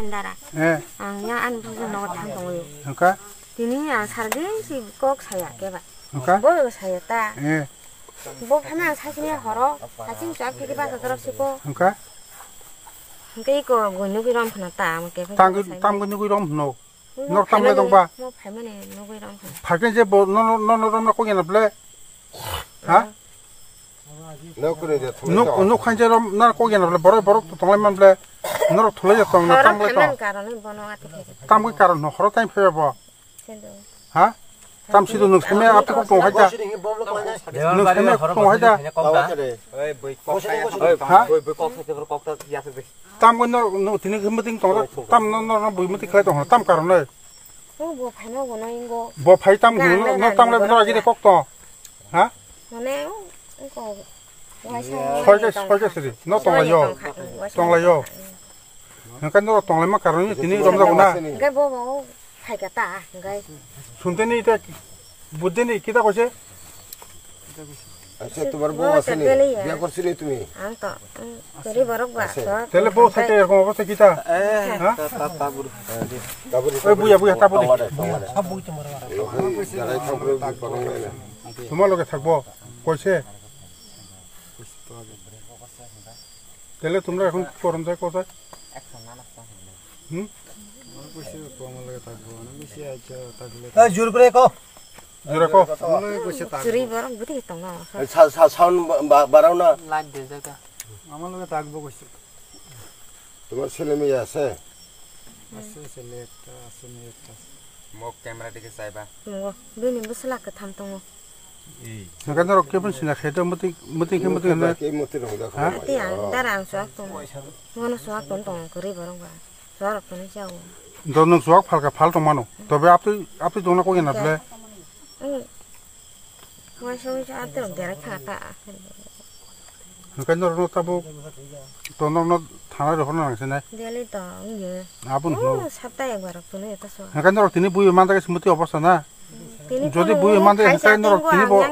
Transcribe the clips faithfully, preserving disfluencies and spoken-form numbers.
Dara. Eh. Ang yang ani bujo nogo thang tongwi. Hwnkha? Tini ang sargwi si kok saya keba. Hwnkha? Bo saya ta. Eh. Bo phama ang sasini horo. Sasini chak kiri ba ka dorok siko. Hwnkha? Hwnkhe iko goi nugwi rom phano ta ang ke. Tang goi, tang goi nugwi rom phano. Nok tam le tongba. Mo phaimani nugwi rom phano. Phakhe je bo no, no, no, no rom na kok yana ble. Ha? Nok kore de thumai Nuk, to. Nuk khan je rom na kok yana ble. Borok, borok to tonglai man ble. Norok thulai je tong na tam le to. Tam goi karon no horo time phai bo. Ha? Tam sido nung seme apni kok tong haja. Nung seme kok tong haja. Ha? Tam ko no, no, tini ke meeting tong tam no, no, no, bui meeting khlai tong tam karon nai. Bo phaima bo no ingo. Bo phai tam no, no, tam le no agi de kok to. Ha? Mane ko. Soi ke, soi ke siri. No tong lai yo. Tong lai yo. Hingke no tong lai ma karon tini rom jago na. Hingke bo bo. Hai ka ta, guys. Sunte ni ita, budde ni kita koise? Acha, tomar bo asini. Biya korsini tumi? Ang to, mm, gori borok ba. Tele bo thake erkom obosta kita? Ha? Oi buya, buya, ta budi. Tomar loge thakbo, koise? Tele tomra ekhon korom jai kotai? Hmm? Ei, jur kore ko. Jura ko. Churi borok budi tong na. Sa, sa, sound ba-, ba-, barao na. Light de jaga. Ama loge tak bo gosi. Tomar sele meye ase? Ase sele ekta, ase meye ekta. Mo camera dike saiba. Mo, bini bwsla kwtham tongo. Nokha norok kebon sina khe to muti, muti khe muti na. Ke muti rong da. Ha? Ati ang dara ang suak tong. Ngono suak tong tong kori borok ba. Suarok tong ni chao. Do nung suak phalka phal tong mano. Tobe aptwi, aptwi tongna kok yana ble. Waisa waisa ati rok dera kha ta. Hingke norokno tabuk to norokno thana rohorna nang sinai. Delhi to wngyo. Aboni hwnwi. Sapta ekbar rok tuni eta so. Hingke norok tini bui manda khe sumuti obostha na. Jodi bui manda khe norok tini bo.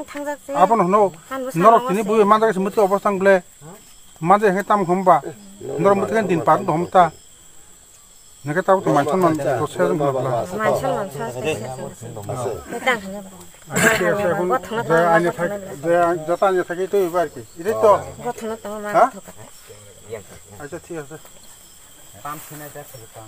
Aboni hwnwi. Norok tini bui manda khe sumuti obostha wng ble. Manda khe tam khum ba. Norok muti khe din par dom ta. Nokhe tabuk to mansa man to se rwng bla. Mansa man sa se se se. Betang hanya ba. Acha, acha, ekhon je ani thak, je ani, jata ani thak itu ibar ki. Itu to. Gothon to ma. Ha? Acha, thik ase. Tam sinai ta khulu tam.